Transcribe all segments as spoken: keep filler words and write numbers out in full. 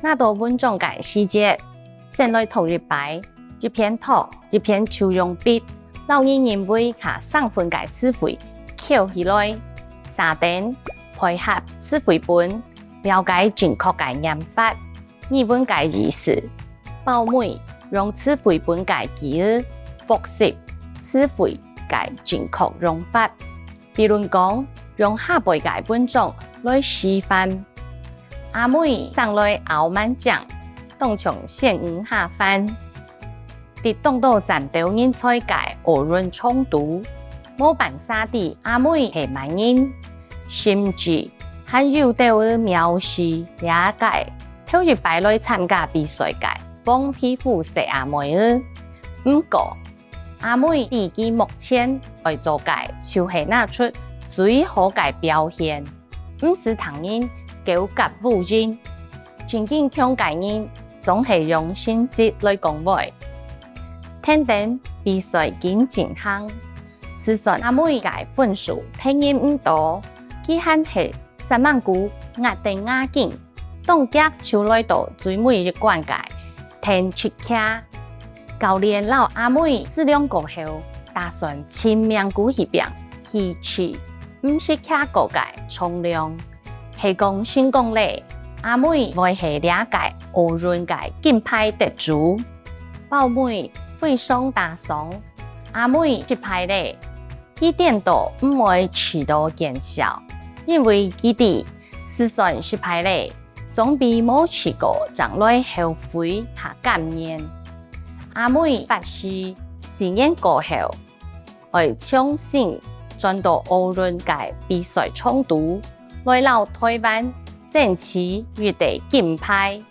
拿到文章个時節，先來讀一擺，一片讀，一片就用筆，摎你認為較生份个詞彙抾起來，寫等，配合詞彙本，了解正確个唸法、語文个意思。包尾，用詞彙本个句仔複習詞彙个正確用法。 比論講，用下背个文章來示範。阿妹正來拗蠻癢，當像仙女下凡。在當多戰鬥人才个奧運場肚，無半儕知阿妹係麼人，甚至還有兜仔藐視這个頭一擺來參加比賽个黃皮膚細阿妹仔。毋過， 阿妹知佢目前愛做个就係拿出最好个表現，毋使聽人狗夾烏蠅。正經強个人總係用成績來講話。跈等比賽緊進行，就算阿妹个分數別人毋多，佢還係煞猛牯，咬等牙根， 當遽就來到最尾一關个跈直徛。教練摎阿妹思量過後，打算盡命牯去拚，去試毋識徛過个重量。係講成功咧，阿妹會係這屆奧運个金牌得主。包尾非常打爽，阿妹失敗咧，佢顛倒毋會試著見笑，因為佢知，就算失敗咧， 總比無試過正來後悔較甘願。阿妹發誓，四年過後，愛重新轉到奧運个比賽場肚，來摎臺灣爭取一個金牌。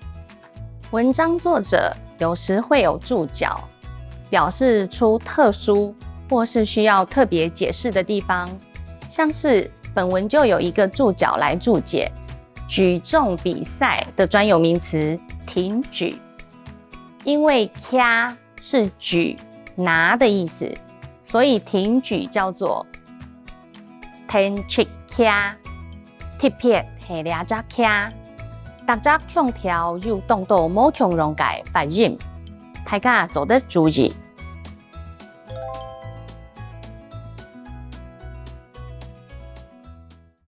文章作者有時會有註腳，表示出特殊或是需要特別解釋的地方，像是本文就有一個註腳來註解， 舉重比賽的專有名詞挺舉。因為徛是舉、拿的意思，所以挺舉叫做挺直徛，特別係這隻徛。逐隻腔調有當多無共樣个發音，大家做得注意，